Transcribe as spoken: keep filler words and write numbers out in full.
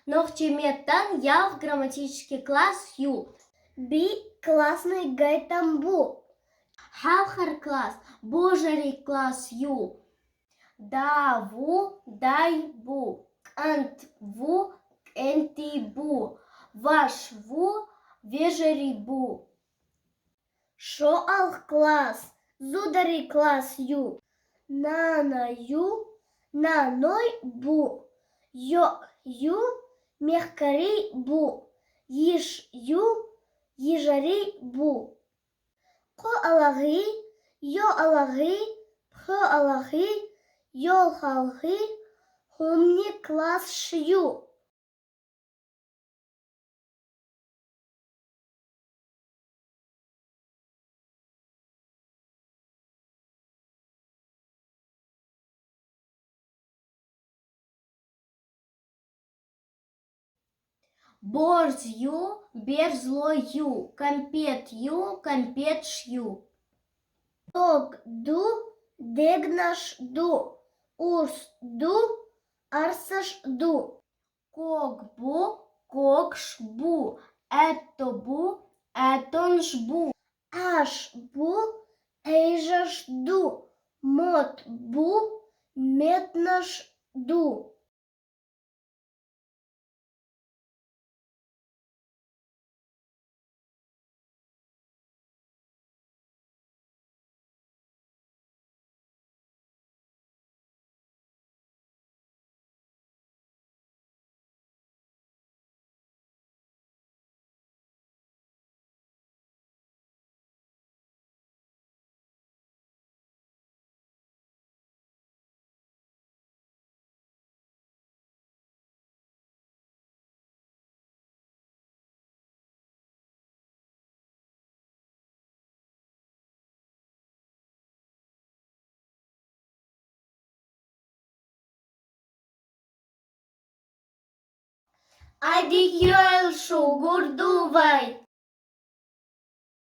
Нохчий меттан ялх грамматический класс ю. Би классный гайтам бу. Халхар класс божери класс ю. Да ву дай бу. Кент ву кенти бу. Ваш ву вежери бу. Шо алх класс зудери класс ю. Нана ю наной бу. Ё ю мехкери бу. Йиш ю йижери бу. Къо алагъи, ё алагъи, пхо алагъи, ёлх алхи, хумни класс ш ю. Борз ю берзло ю. Кампет ю кампетш ю. Дог ду дегнаш ду. Урс ду арсаш ду. Ког бу кокш бу. Этто бу этонш бу. Аш бу эйжаш ду. Мот бу метнаш ду. Адик ёл шугурдувай.